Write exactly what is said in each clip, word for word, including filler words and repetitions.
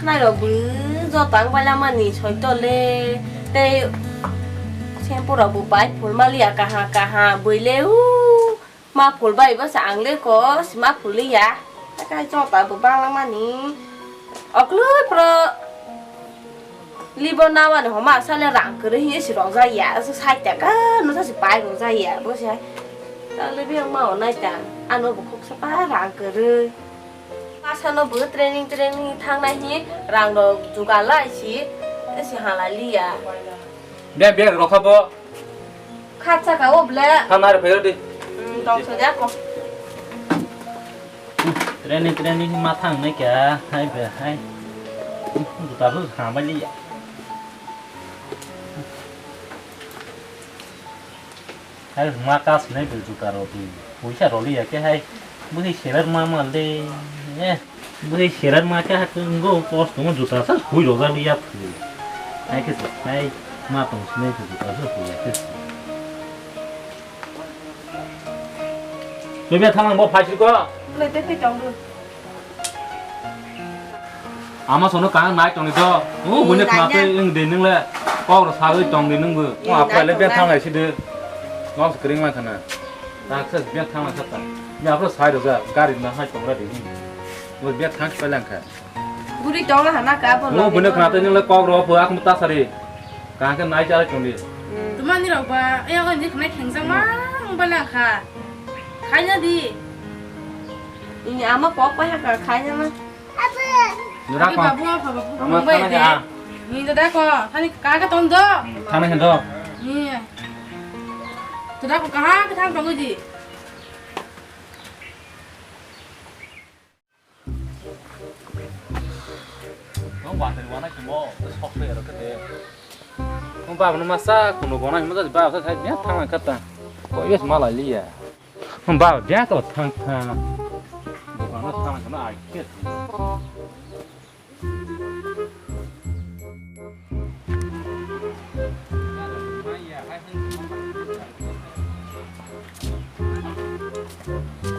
Nairok bwrwi jotang bailamani soitole tei shampoo rok bo bai phul maliya kaha kaha bwile u ma phul bai bo sa ang le ko si ma phul liya. Takai jota bo banglamani okloi pro libo nawani homa sale rang kwrwi hinwi si rok jaya sa sait taka no sa si bai rok jaya bo si hai. Tale biyang ma onai ta ano bo khoksa pa rang kwrwi. Asano bo training training thangnai hi rang rok jugal lai si, si halai liya. Be be rokha bo. Khatsa ka o ble. Thangnai rok phai di. Hmm, tong so ja ko. Training training ma thangnai kya hai be hai. Juta bu ha ba liya. Hai ma kas nai bil juta rok di. Puisa roli ya ke hai. Bwsai serar ma ma le. Eh, bwsai serar ma ke ha ngo kos tong juta sa hui rok jali ya phu. Hai ke sa hai ma tong sinai ke juta sa hui ya ke. Bebe thanang bo phai siko. Lete phi tong. Ama sono kaham nai tongni do. U bune khna te ing de nung le. Kok ro sawi tong de nung bo. Mo apra le be thang lai si de. Nok screen ma khana. Tak se be thang lai khata. Mi apra sai ro ga gari na hai tong ra de. Mo be thang pa lang kha. Buri tong la hana ka bo. Mo bune khna te nung le kok ro bo ak mu ta sari. Kaham khe nai chara chongdi. Tumani rok ba, eh, ani khna khengsa ma, ang ba lang kha. Khaina di. Ini ama pok pa ha ka khaina ma. Nura ko. Babu apa babu? Ama bai de. Ni da ko, thani ka ka ton do. Thana hen do. Ni. Da ko kaha ka thang tong di. Nong ba tari wana kimo sok pe ro kete. Nong ba no masa kuno gona himo ba sa sai dia thang kata. Ko yes mala liya. Nong ba dia to thang thang. Ko no thang kana ai ke.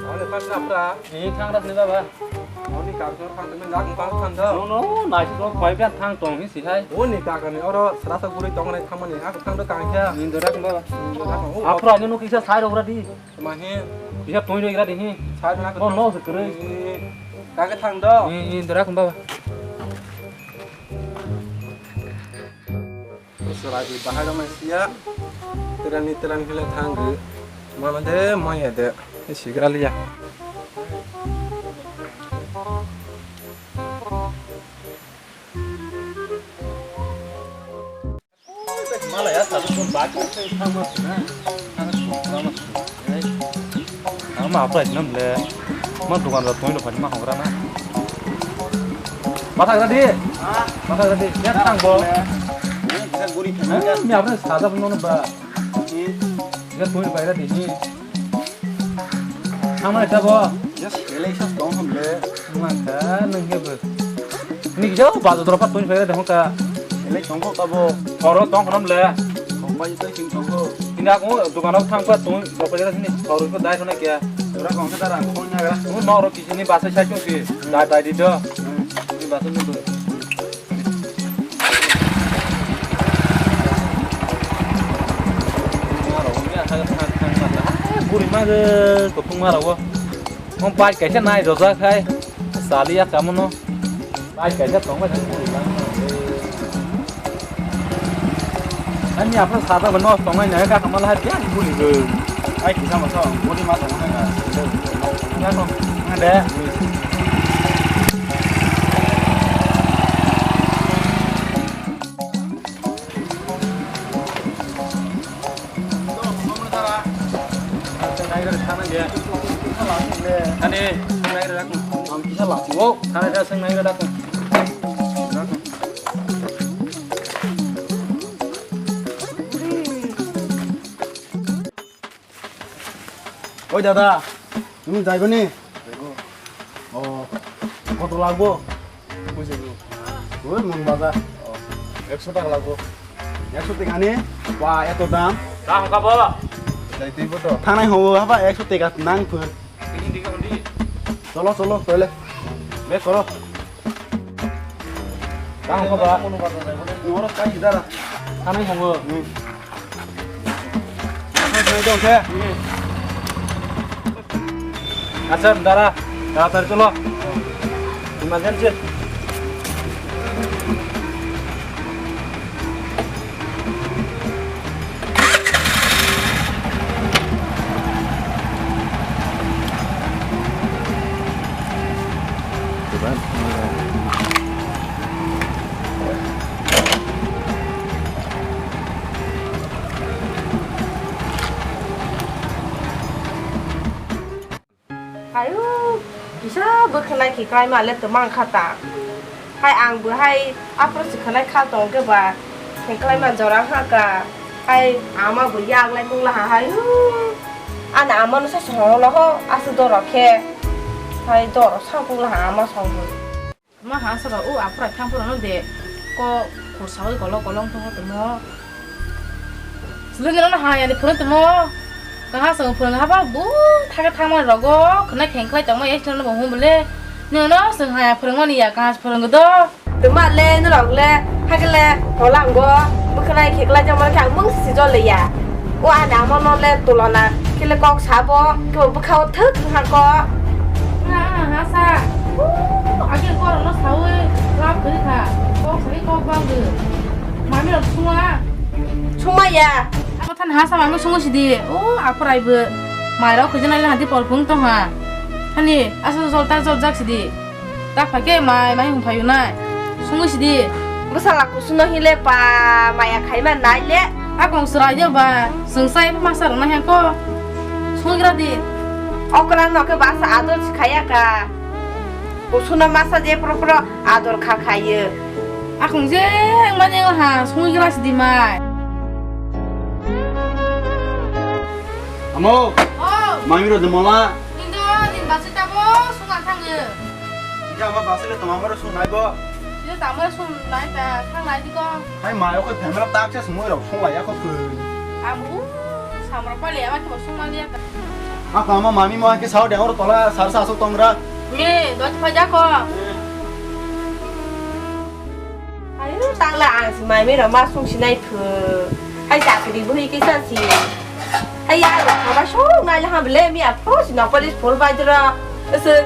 Ani khasna pura. Ni thang ras ni baba. Oni kar jor khang tengna jak bang khang da. No, no, nai si dok bai ben thang tong hi si hai. Oni ka ka ni oro srasa guri tong nai thamani ha khang da kang kya. Ni dora khang baba. Ni dora khang. Apra ni no kisa sai rok ra di. Ma hi. Bisa tong ro ira di hi. Sai na. No, no, se kre. Ka ka thang do. Ni, ni dora khang baba. Chwrai bai bahai rok nai siya. Terani terani hile thangwi. Mano de maya de. Sigra liya. Mala ya, satu pun baki, saya sama sih, nah. Sama sih, sama sih. Ang ma apply nam le. Ma dukan da tong lo phani ma hongra na. Matha gra di. Ha? Matha gra di. Ya thang bo. Ni bisa guri thang. Eh, mi apne sada pun no ba. Ni. Ya tong bai ra di ni. Thang ma ta bo. Ya sele sa tong ham le. Ma ta nang ke bo. Ni kisa bazo doro pa tong bai ra de hon ka. Sele tong ko ta bo. Oro tong nam le. Tong bai ta sing tong ko. Ini aku dukan aku thang pa tong bai ra sini. Oro ko dai ko na kya. Ora kong sa dara ko na gra. Aku no oro Ini basa sa chungsi, da da di do. Ini basa ni do. Buri ma ge kopung ma rawo. Mo pai kaisa nai roja khai. Sali ya kamono. Pai kaisa tong ma. Ani apno sada bano tongai nai ka kamal ha dia buli go. Ai kisa ma sa buli ma tongai na. Ya to. Ngade. Ani nai ra dak. Ani da sing nai ra dak. Oi dada, tumi jaibo ni? Jaibo. O, koto lagbo? Pujaibo. Oi, mung baja. O, ekso taka lagbo. Ekso taka ni? Wa, eto dam. Dam kabo? Jai twi bo to. Thanai ho, haba ekso taka nang phu. Ini dikhe undi. Cholo, cholo, toile. Be koro. Tang kho ba? Ni oro kai dara. Tanai tongo. Hmm. Tanai dong khe. Acha, dara. Taratari cholo. Emergency. Hayu, kisa bwkhlai khe khlaima le twmang kha ta. Hai ang bo hai aphuru se khlai kha tong khe ba, khe khlaima jora ha ka. Hai ama bo yak lai kung la ha hayu. Ani ama no sa song lo ho, asu doro khe. Hai doro sa kung la ha ama song bo. Ma ha sa ba, o aphuru thang phuru no de. Ko khursa oi kolok kolong thang tongmo. Swlwngni rokno ha yani phwrwng tongmo. Kaha chwng phwrwng ha ba bu thaka thangma rogo khwna kheng khlai tongma ya chwngno bo hum le. Nino chwng ha ya phwrwngmani ya kaha phwrwng do. Tuma le norok le hagele holango bwkhwnai kheklai tongma khe ang mung si jol ya. O ani amo no le tulona khele kok sabo khe bwkha o thwk thwk ha ko. Na ha sa. Age koro no sawi lab khri kha. Kok sai kok bang de. Mami rok suma. Suma ya. Ako than ha sama no sungo sidi. O apurai bo. Mai rok khujana le hadi por phung tong ha. Hani asa jol ta jol jak sidi. Tak phai ke mai mai hung phayu nai. Sungo sidi. Bwsala kusuno hile pa maya khaima nai le. Akong surai de ba. Sungsai masa rok nai ko. Sungi gra di. Okra no ke basa adol sikhaya ka. Kusuno masa je pro pro adol kha khaye. Akong je mane ha sungwi gra sidi mai. Amo. Oh. Mami ro de mola. Indo din basi tabo sunga thange. Ija ma basi le tama maro sung nai bo. Sile tama sung nai ta thang nai di ko. Hai mayo ko pemra tak se sungwi ro sung la ya ko pun. Amu samra pale ama ke sung ma ya ta. Apa ama mami mo ke sao de oro tola sar sa so tongra. Me, dot phaja ko. Ayo, tangla ang si mai mero ma sung sinai phu. Hai chakri bui kisa si. Hai ya, ma ba sung nai ha ble mi a pho si no police phol bai dra. Ese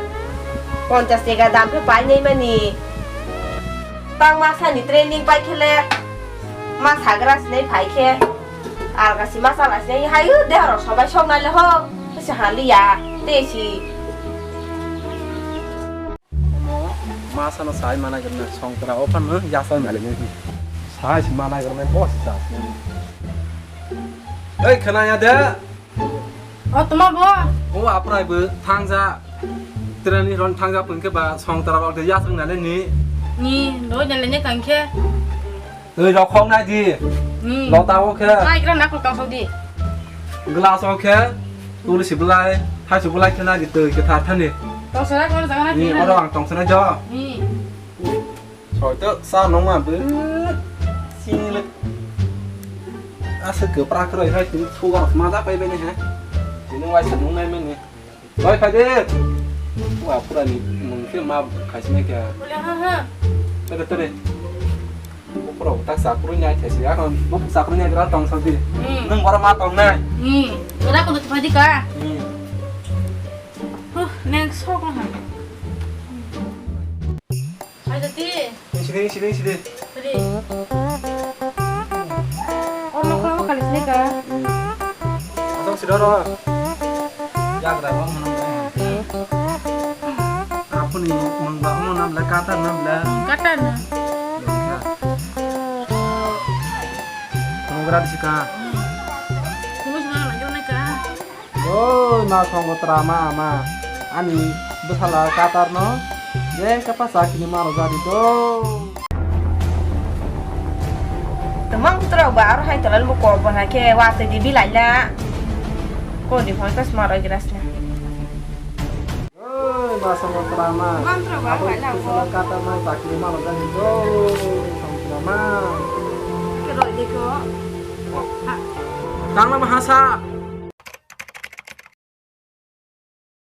ponchas teka dam phe pai nei mani. Tang ma sa ni training pai khele. Ma sagra sinai pai khe. Alga si ma sala sinai hayu de haro sobai song nai le ho. Ese hali ya. Te si. Omo masa no sai mana gana songtra opan no yasal mali ni. Sai si mana gana boss sa. Ei khana ya de. O toma bo. O aprai bo thangja. Treni ron thangja pun ke ba songtra rok de yasal mali ni. Ni do jale ne kangke. Twi rok khok nai di. Hmm. Lota o khe. Nai gra nakol tong sok di. Glass o khe. Tuli si belai, thai si belai khe nai di twi khe thar thani. Tong sok nai kono jaga nai. Ni oro ang tong sok nai jo. Ni. Soi to sa nong ma bu. Sini le. Asa ke pra kroi hai tu sugar ma da pai bene he. Ini wai sa nong nai mene. Oi, Khadir. Wa pura ni mung khe ma khaisne kya. Bole ha ha. Tare, tare. Pura tak sa pura nyai khaisi. Akon buk sa pura nyai gra tong sadi. Hmm. Nung bara ma tong nai. Hmm. Ora ko tu phadi ka. Hmm. Huh, neng sok ha. Hai dati. Sini, sini, sini. Tadi. Oh, mau kalau kali sini kah? Atau sudah roh. Ya, berapa mana? Apa nih? Mangga mau enam belas, kata enam belas. Kata enam. Mau gratis kah? Tulus mana lagi mana kah? Oi, ma songo tra ma ama. Ani bwsala katar no. Je kapa sakini ma rojari do. Tamang putra ba aro hai talal bu ko bana ke wa te di bilai la. Ko di phone kas ma rojras na. Oi, ma songo tra ma. Mantra ba hai la ko. Bwsala katar no sakini ma rojari do. Songo tra ma. Ke roi de ko. Tang la ma hasa.